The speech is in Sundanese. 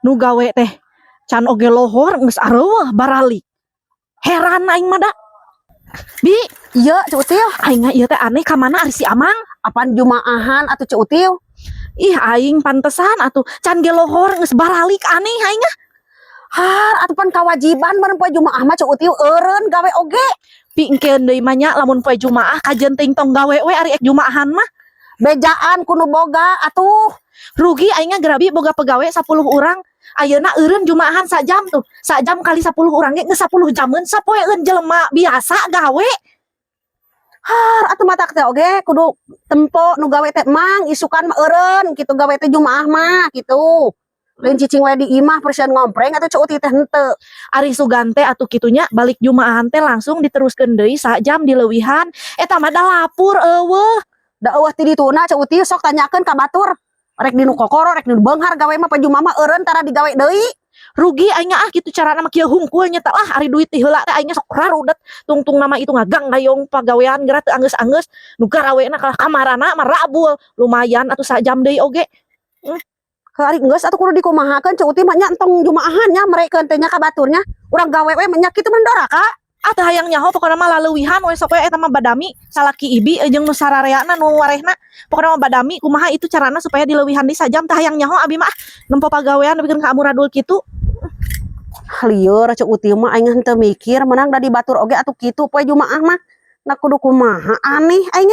Nu gawe teh can oge lohor geus areuweuh baralik. Heran aing mah da. Bi, Iya, Ceu Util. Aing ieu teh aneh, ka mana ari si Amang? Apaan jumaahan atuh, Ceu Util? Ih, aing pantesan atuh can ge lohor geus baralik, aneh aing ah. Har, atuh pan kewajiban meureun poe Jumaah mah, Ceu Util, eureun gawe oge. Pingkeun deui mah nya, lamun poe Jumaah kajeun teuing tong gawe we ari ek Jumaahan mah. Bejaan ku nu boga atuh. Rugi aing mah gerabi boga pegawe 10 urang. Ayeuna eureun Jumaahan sajam tuh. Sajam kali 10 urang ge geus 10 jameun, sapoeun jelema biasa gawe. Har, atuh matak teh oge kudu tempo nu gawe teh mang isukan mah eureun kitu gawe teh Jumaah mah kitu. Lain cicing wae di imah persian ngompreng atuh, Ceu Util teh henteu. Ari sugan teh atuh kitunya, balik Jumaahan teh langsung diteruskeun deui sajam dileuwihan. Eta mah da lapur euweuh. Da euweuh ti dituna, Ceu Util, sok tanyakeun ka batur. Rek di nu kokoro, rek di nu beunghar gawe mah, poe Jumaah mah eureun, tara digawe deui. Rugi aing ah kitu carana mah, kieu hungkul nya lah ari duit ti heula teh aing sok rarudet tungtung nama itu ngagang gayong pagawean geura teu anggeus-anggeus nu garawena kalah kamarana mah rabul, lumayan atuh sajam deui oge. Heuh, ari geus atuh kudu dikumahakeun, Ceu Util mah nya, entong jumaahan nya, merekeun teh nya ka baturnya. Urang gawe we mah nya kitu mah doraka. Ah, teu hayang nyaho, pokona mah laleuwihan we sok we eta mah badami salaki ibi jeung nu sarareana nu warehna. Pokona mah badami kumaha itu carana supaya dileuwihan deui sajam. Teu hayang nyaho abi mah ah, nempo pagawean nepikeun ka amuradul kitu. Lieur Ceu Util mah, aing henteu mikir menang da di batur oge atuh kitu poe Jumaah mah. Nah, kudu kumaha, aneh aing.